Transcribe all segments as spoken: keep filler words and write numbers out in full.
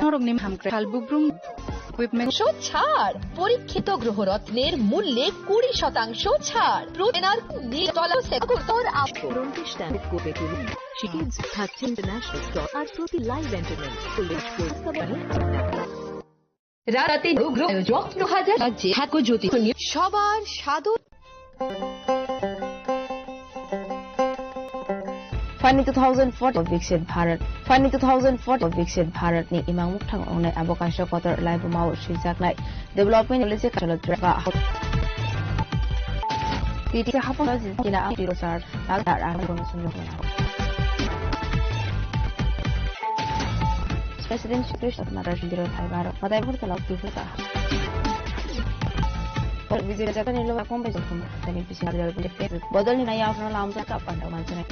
Norokni hamkrai salbubrum equipment. শতাংশ ছাড়। পরীক্ষিত গ্রহরত্নের মূল্যে কুড়ি শতাংশ ছাড়। প্রো-, এনআর নীল তলা sector up-, Bronte Stanley Copetilin, Shikids, Thakchin International Store, আর প্রতি লাইভ এন্টারটেইনমেন্ট, পুলিশ, পুলিশ, রাতারাতি রোগ রোগ যত্ন হাজার রাজ্যে ঠাকুর জ্যোতি সবার সাদর। Fani two thousand forty Viksit Bharat. Fani two thousand forty Viksit Bharat ni imang mukthang ongnai abo kaisa kotor laibuma o swijaknai development policy kaisa lotreba. Titi hapung jina ang tiro sar, ang tar ang kono sunyo. President Shri Krishna Maharaj Indira Thai Baro, Madai Bhar Talak Tuhu Sa. Vijay Jatan Ilo Akom Bai Jokhum, Tani Pisi Madai Bhar Talak Bodol ni naya afro lam sa kap panda manchana.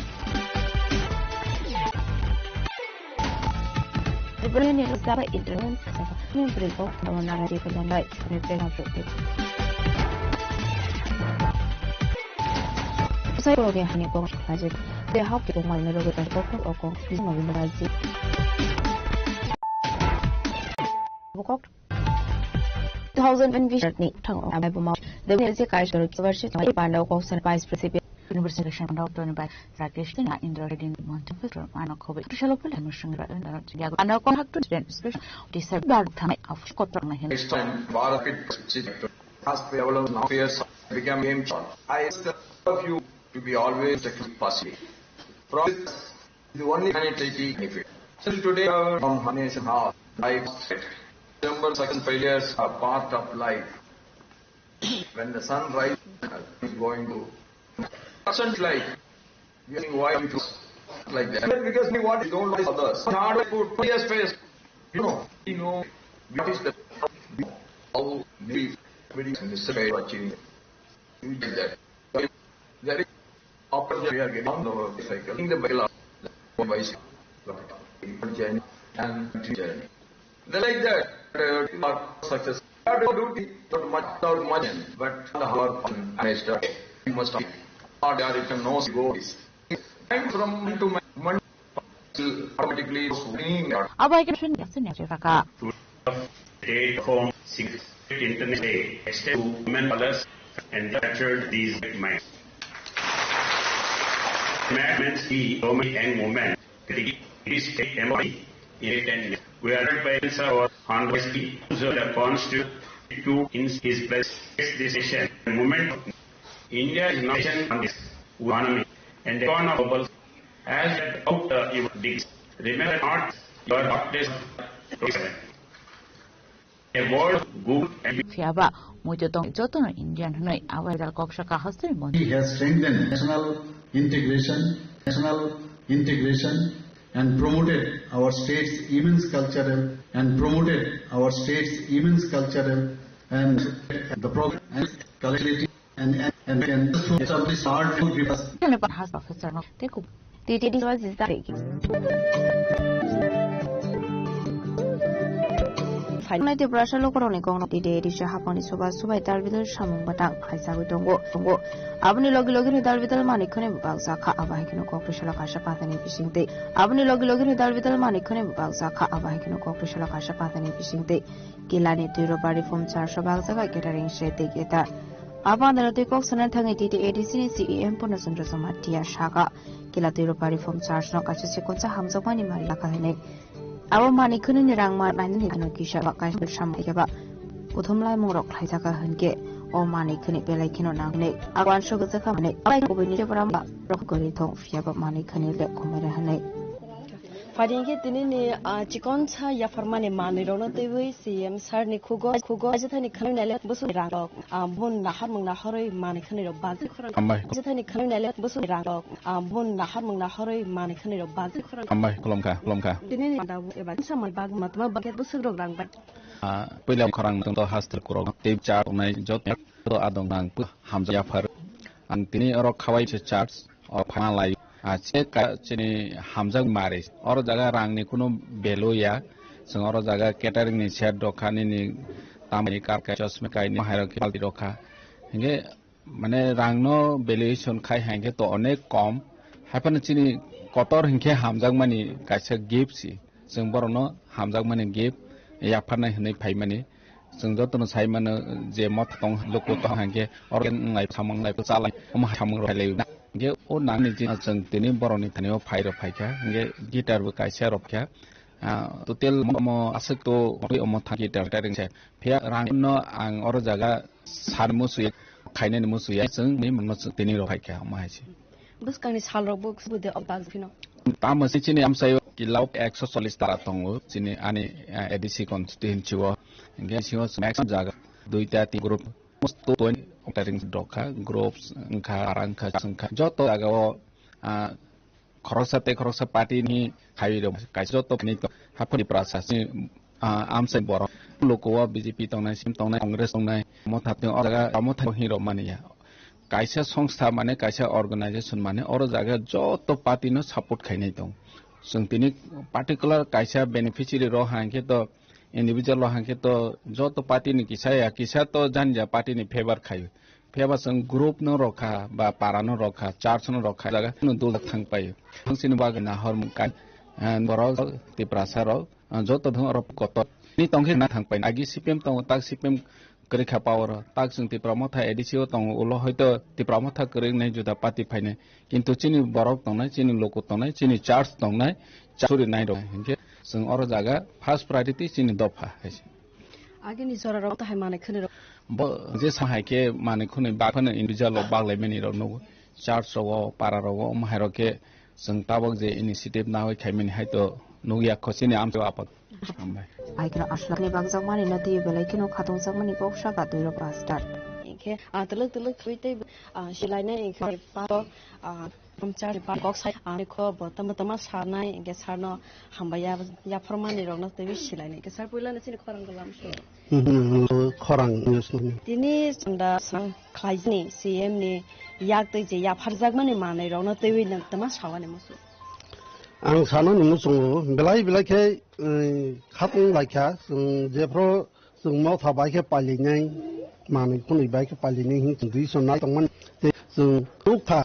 Ibrahim ni sa ba interview sa ba. Ni beri ko, dawan nara di ko jandai, ni beri ko. Sai ko ni hani ko khajik. They have to go my melody and go for oko. This is my melody. Bokok. Two thousand twenty ni thang o abai buma. The music I should cover shit. My band of Cox and Vice Principal. University Shan Doctor ni bai Rakesh Tena Indra Reddy Monty Putra Mano Kobe. Tusha Lopul Hanushang Ra Indra Yago. Ano Kohak to Student Special. December Thame of Kotor Nahin. Next time, Bharat Fit Chief Actor. As developed now years became game changed. I ask all of you to be always taking positive. Profit is the only money taking benefit. Till today, our from Hanesh Hall, life, December success failures are part of life. When the sun rises, it's going to percent life. You think why we do like that? Because we want to don't like others. Hard work for two years face. You know, you know what is the how we very necessary for achieving. You do that. There is opportunity we are getting on the cycle. In the Bangla, one by six, journey and journey. They like that. Uh, not success. Not about duty, not much, not much, but the hard work and I start. You must have. Not that it can no go. And from to my Automatically, Abai ke tren yakse ne raka. Eight home six international extend to women scholars and nurtured these great minds. Madmen see so many young women, this great M O D in ten years. We are parents our honorable the constitute to in his place this nation. Movement of India is nation on this economy and economy. As about the, your digs, remember not your doctors. A word good and Phiaba, muitu tong jotono Indian hwnwi abai dal kok saka hasteni mon. He has strengthened national integration, national integration, and promoted our state's immense cultural and promoted our state's immense cultural and the program and collectivity. And, and, and can establish hard food because Kene pan has officer no. Teku. T T D was is that. Final Tiprasa lokoroni kongno T T A D C hapangni soba sobai dal bidal samung batang khaisagwi tongo, tongo. Aboni logi logi ni dal bidal manik khone bubak jakha, abai kheno kok risala kaisa patani bisingtwi. Aboni logi logi ni dal bidal manik khone bubak jakha, abai kheno kok risala kaisa patani bisingtwi. Kilani twi roba reform charso bak jaga catering shed tei keta. Abo andaro twi kok sana thangwi T T A D C ni C E M Purna Chandra Jamatia saka, kila twi ropa reform charge no kaisa sekonsa hamjakmani mari lakha hinwi. Abo mani khwnini rang ma nainani ano kisa ba kaisa samai khe ba uthum laimung rok khlai jaka hinkhe o mani khwni belai kheno nang hinwi. Abo anso gajak kha mani abai kubui ni jebra ba rok gori thong phiya ba mani khwni le khumai ra hinwi. Phaidi hinkhe tinini, ah, chikonsa yapharmani manwirokno twiwi C M sir ni khugo, khugo ajathani khwnwi naile bwswk rang rok, ah, bun naharmung nahorwi manwi khwnwi rok bag. Hambai. Ajathani khwnwi naile bwswk rang rok, ah, bun naharmung nahorwi manwi khwnwi rok bag. Hambai, khulumkha, khulumkha. Tinini panda eba samani bag matma bag bwswk rok rang bai. Ah, puila khorang tongto hostel kurok tei cha tongnai joto adong nang hamjak yaphar. Ang tini oro khawai se charge o phalna lai. Ah, che ka chini hamjak mari. Oro jaga rang ni kunu value ya. Chwng oro jaga catering ni set rok kha nini tamni kar kai chosme kai ni hai rok palti rok kha. Hinge mane rang no valuation khai hai khe to onek kom. Hai phano chini kotor hinkhe hamjak mani kaisa gift si. Chwng borokno hamjakmani gift yapharnai hwnwi phaimani. Chwng jotono sai mano je motha tong luku tong hwnkhe organ wnglai samung lai chalai omo samung rok lai na. Hwnkhe o nangni je chwng tini borokni thani o phai rok phaikha hwnkhe guitar bo kaisa rok kha. Ah, total omo aswk to omo thang guitar ta ringse. Phiya rang no ang oro jaga san musuya khainani musuya chwng ni mano tini rok phaikha omo hai se. Bwskangni salrok bo bwde obak phino. Tamo se chini amsaio kilo ekso chollish tara tongo chini ani, eh, A D C constituency o. Hingke singo maximum jaga duita tin group most twenty operating dokha groups wngkha para wngkha wngkha joto jaga o, ah, khoroksa tei khoroksa party ni khairok kaisa joto ni to haphani prasa si ah, amsai borok. Luku o B J P tongnai, C P M tongnai, Congress tongnai, motha tong o jaga, motha hinwi rok mani ya. Kaisa songstha mane, kaisa organization mane, oro jaga joto party no support khainai tong. Chwng tini particular kaisa beneficiary rok hangkhe to, individual rok hangkhe to, joto party ni kisa ya, kisa to jani ja party ni favor khaio. Phiya ba chwng group no rokha, ba para no rokha, church no rokha, jaga no dul thang pai. Ang sini bagwi nahor mung kai, eh, borok Tiprasa rok, eh, joto thang rok kotor. Ni tongkhe na thang pai. Agi C P M tongo, tak C P M kwrwi kha power o. Tak chwng Tipra Motha A D C o tongo, ulo hoito Tipra Motha kwrwi nai juda party phainai. Kintu chini borok tongnai, chini luku tongnai, chini church tongnai, churi nai rok. Hinkhe chwng oro jaga first priority chini dopha hai se. Agini jora rok tahai manai khwni rok. Bo je sa hai khe manai khwni ba phano individual rok baglai mani rok nugo. Church rok o, para rok o, omo hai rok khe chwng tabok je initiative nawi khai mani hai to nugya kho chini amchai apat. Hambai. Ai kheno aslak ni bagjak mani na twi belai kheno khatungjakmani kok saka twi rok pastor. Hinkhe, ah, twlwk twlwk thwi tei, ah, silainai hinkhe pa, ah, Pamchar pa kok sai ani kho bo tama tama sarnai, hinkhe sarno hambai ya, yaphormani rokno twiwi silainai. Hinkhe sar puila no chini khorang golam so. Hmm, khorang news no. Tini chanda sang khlaijani C M ni yak tei je yapharjakmani manwi rokno twiwi no tama sawani musu. Ang sanani muchungo belai belai khe, eh, khatung laikha, chwng jephru Chwng motha bai khe pailinai, manwi khwnwi bai khe pailinai hwn chwng twi swnai tongmani. Tei chwng nukha,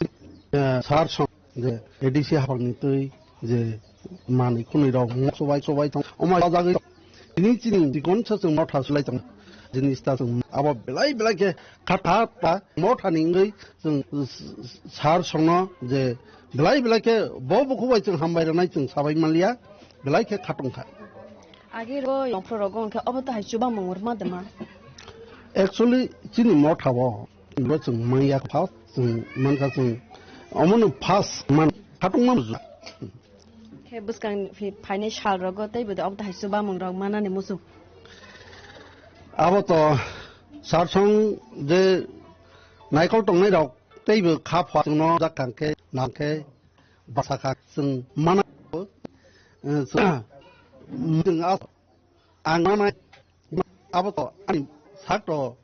eh, sar song je A D C haphangni twi je manwi khwnwi rok mokso bai chobai tong. Omo jagwi tini chini chikon se chwng motha sulai tong. Jinis ta chwng abo belai belai khe khatha ta motha ni wngwi chwng sar songno je belai belai khe bo bukhuk bai chwng hambai rwnai chwng sabai manliya, belai khe khatungkha. Agi ro yongphro rogo hwnkhe obo to hai chubamung rwma de ma? Actually, chini motha o, bo chwng manya kha, chwng mankha chwng omono first man khatungma bujo. Khe bwskang phi-, phainai sal rogo tei bo de obo to hai chubamung rok manani muchung. Abo to sarsong je naikol tongnai rok tei bo kha pha chwngno jak kang khe nang khe basa kha chwng mana, eh, chwng, chwng a, ang mana abo to ani sak to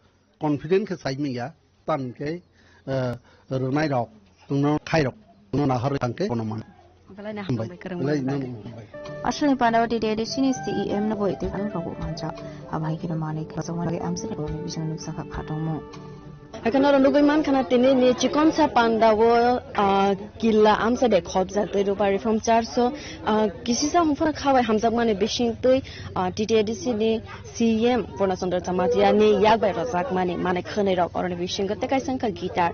confident khe sai manya tan khe, eh, rwnai rok chwngno khai rok chwngno nahar kang khe kono man. Belai na hambai. Hambai, kwrwng belai belai. Nang hambai. Aswkni panda o D T A D C ni C E M no bo tei ang rogo manjak. Abo hai kheno manwi khajak manwi amsini rokni bising nukjakha khatungmung. Haikhe norok nugwi mankha na tini ni chikonsa panda o, ah, killa amsa de khobjak tei Rupari Reform Church o, ah, kisisa hwnphano khabai hamjakmani bising twi, ah, T T A D C ni C M Purna Chandra Jamatia ni yak bai rojakmani manwi khwnwi rok oroni bisingo tei kaisa wngkha guitar.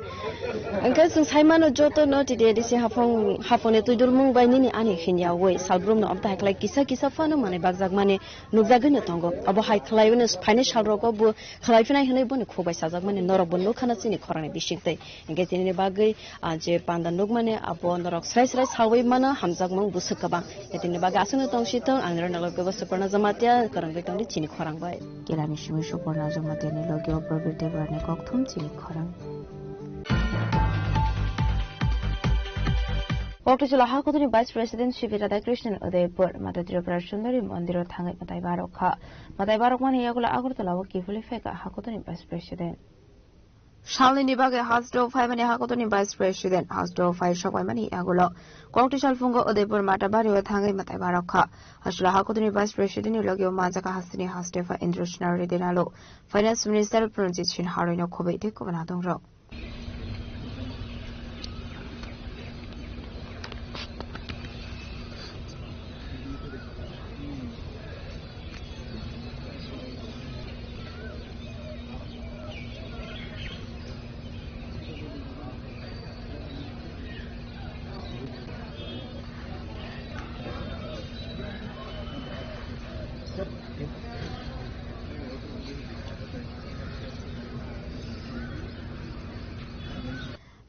Hwnkhe chwng sai mano joto no T T A D C haphang, haphangni twidulmung bai nini ani hinyawi salbrum no amtwi hai khlai kisa kisa phano manwi bakjakmani nukjagwi no tongo. Abo hai khlaiwi no phainai sal rogo bo khlai phinai hwnwi boni khuk bai sajakmani norok bo nukha na chini khorang ni bising twi. Hwnkhe tini ni bagwi, ah, je panda nukmani abo norok srai srai sawi mano hamjakmung bwswk kwbang. Tini ni bagwi aswkno tong si thung, ang Ronald Gogo Suparna Jamatia, kwrwngwi tongdi chini khorang bai. Kerani simi Suparna Jamatia ni logi o Prabir Debbarma ni kokthum chini khorang. Kokthai chwla hakutuni Vice President Sibi Radhakrishnan Udaipur, Mata Tripura Sundari Mondiro thangwi mwtai barokha. Mwtai barokmani yagulo Agartala o kiphilwi phaikha hakutuni Vice President. Salnini bagwi hasteo phaimani hakutuni Vice President, hasteo phai sokbaimani yagulo kokthai salphungo Udaipur Mata bario thangwi mwtai barokha. Hasteo hakutuni Vice President ni logio manjakha hasteni hastepha Indra Sinha Reddy Nalu, Finance Minister Pranjit Sinha roino khobwi tei kwbana tongrok.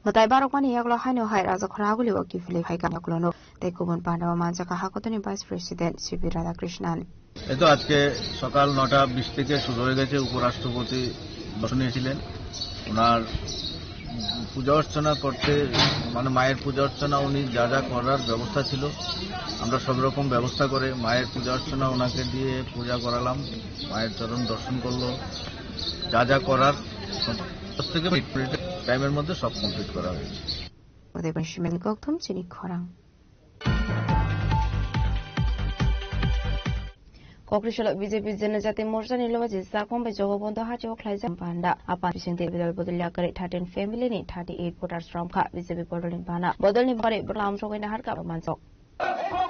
Mwtai barokmani yagulo haino hai Rajakhora Agulio kiphilwi phaikha yagulono tei kubun pandao manjakha hakotoni Vice President C P Radhakrishnan. এই তো আজকে সকাল নটা বিশ থেকে শুরু হয়ে গেছে। উপরাষ্ট্রপতি দর্শনে এসেছিলেন। ওনার পূজা অর্চনা করতে, মানে, মায়ের পূজা অর্চনা, উনি যা যা করার ব্যবস্থা ছিল, আমরা সব রকম ব্যবস্থা করে মায়ের পূজা অর্চনা ওনাকে দিয়ে পূজা করালাম। মায়ের চরণ দর্শন করলো, যা যা করার সমস্ত থেকে টাইমের মধ্যে সব কমপ্লিট করা হয়েছে। Udaipur Shimel Kokthum chini khorang. Kokri salo B J P Janajati Morcha ni lobaji Sakhong bai Jogobondo hachio khlaijak panda. Apan bisingtwi bodol bodol yakari thirteen family ni thirty eight voters romkha B J P bodol ni bana. Bodol ni bagwi bwlam sogwi naharkha manjak.